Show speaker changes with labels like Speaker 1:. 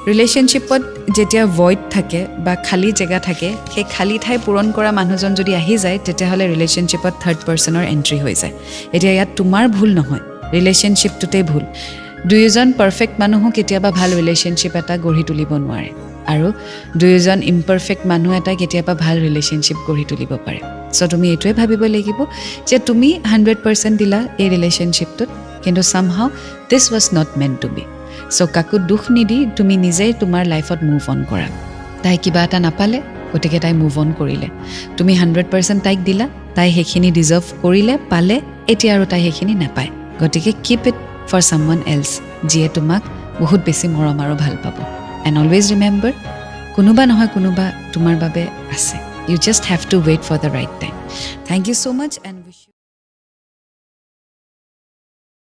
Speaker 1: ৰিলেশ্যনশ্বিপত যেতিয়া ভইড থাকে বা খালী জেগা থাকে, সেই খালী ঠাই পূৰণ কৰা মানুহজন যদি আহি যায়, তেতিয়াহ'লে ৰিলেশ্যনশ্বিপত থাৰ্ড পাৰ্চনৰ এণ্ট্ৰি হৈ যায়। এতিয়া ইয়াত তোমাৰ ভুল নহয়, ৰিলেশ্যনশ্বিপটোতেই ভুল। দুয়োজন পাৰফেক্ট মানুহো কেতিয়াবা ভাল ৰিলেশ্যনশ্বিপ এটা গঢ়ি তুলিব নোৱাৰে আৰু দুয়োজন ইমপাৰফেক্ট মানুহ এটাই কেতিয়াবা ভাল ৰিলেশ্যনশ্বিপ গঢ়ি তুলিব পাৰে। চ' তুমি এইটোৱে ভাবিব লাগিব যে তুমি 100% দিলা এই ৰিলেশ্যনশ্বিপটোত, কিন্তু somehow this was not meant to be. So কাকো দুখ নিদি তুমি নিজেই তোমাৰ লাইফত মুভ অন কৰা। তাই কিবা এটা নাপালে, গতিকে তাই মুভ অন কৰিলে। তুমি 100% তাইক দিলা, তাই সেইখিনি ডিজাৰ্ভ কৰিলে, পালে। এতিয়া আৰু তাই সেইখিনি নাপায়। গতিকে keep it for someone else, যিয়ে তোমাক বহুত বেছি মৰম আৰু ভাল পাব। এণ্ড অলৱেজ ৰিমেম্বাৰ, কোনোবা নহয় কোনোবা তোমাৰ বাবে আছে। You just have to wait for the right time. Thank you so much and wish